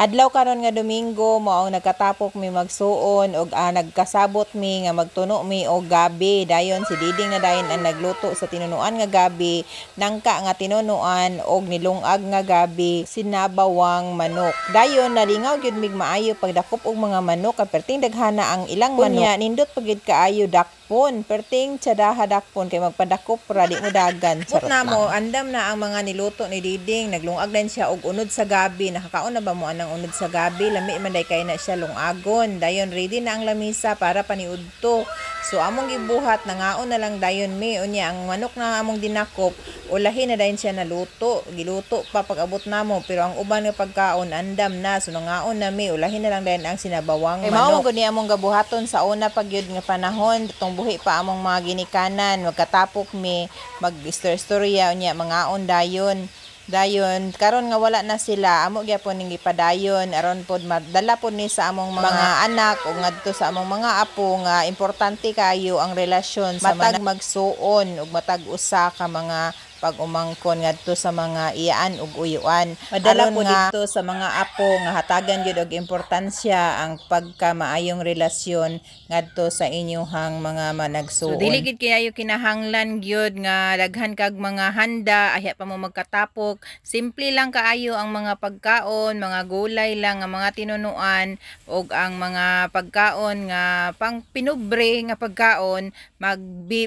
Adlaw karon nga Domingo, mao ang nagkatapok mi magsuon og nagkasabot mi nga magtuno mi og gabi. Dayon si Diding na dayon ang nagluto sa tinunuan nga gabi, nangka nga tinunuan og nilungag nga gabi, sinabawang manok. Dayon nalingaw gyud mig maayo pagdakop og mga manok kay perting daghana ang ilang manok. Unya nindot pa gyud kaayo dakpon, perting tsadaha dakpon kay magpadakop ra di mo dagan. Charot na mo, andam na ang mga niluto ni Diding, naglungag din siya og unod sa gabi. Nakakaon na ba mo anang unod sa gabi? Lami man day kay na siya lungagon. Dayon ready na ang lamisa para paniudto. So among gibuhat, nangaon na lang dayon mi. Unya ang manok na among dinakop, ulahi na dayon siya naluto. Giluto pa pag abot namo, pero ang uban nga pagkaon andam na. So nangaon na mi, ulahi na lang dayon ang sinabawang manok. Mao gud ni among gabuhaton sa una pa gyud nga panahon, tong buhi pa among mga ginikanan, magkatapok mi, mag-istorya unya mangaon dayon. Dayon karon nga wala na sila, amo gyapon ning gipadayon aron pod madala pod ni sa among mga anak ug ngadto sa among mga apo nga importante kayo ang relasyon sa matag magsuon ug matag usa ka mga pag-umangkon ngadto sa mga iyaan ug uyuan. Madala Aron po nga didto sa mga apo nga hatagan gyud og importansya ang pagkamaayong relasyon ngadto sa inyuhang mga managsuon. So dili gid kaayo kinahanglan gyud nga daghan kag mga handa ayha pa mo magkatapok. Simple lang kaayo ang mga pagkaon, mga gulay lang nga mga tinunuan ug ang mga pagkaon nga pang pinubre nga pagkaon,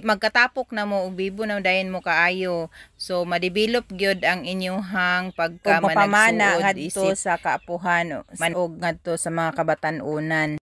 magkatapok na mo ug bibo na dayon mo kaayo. So ma-develop gyud ang inyuhang Ug mapamana pagka ngadto managsuod isip sa kaapuhan ug ngadto sa mga kabatan-unan.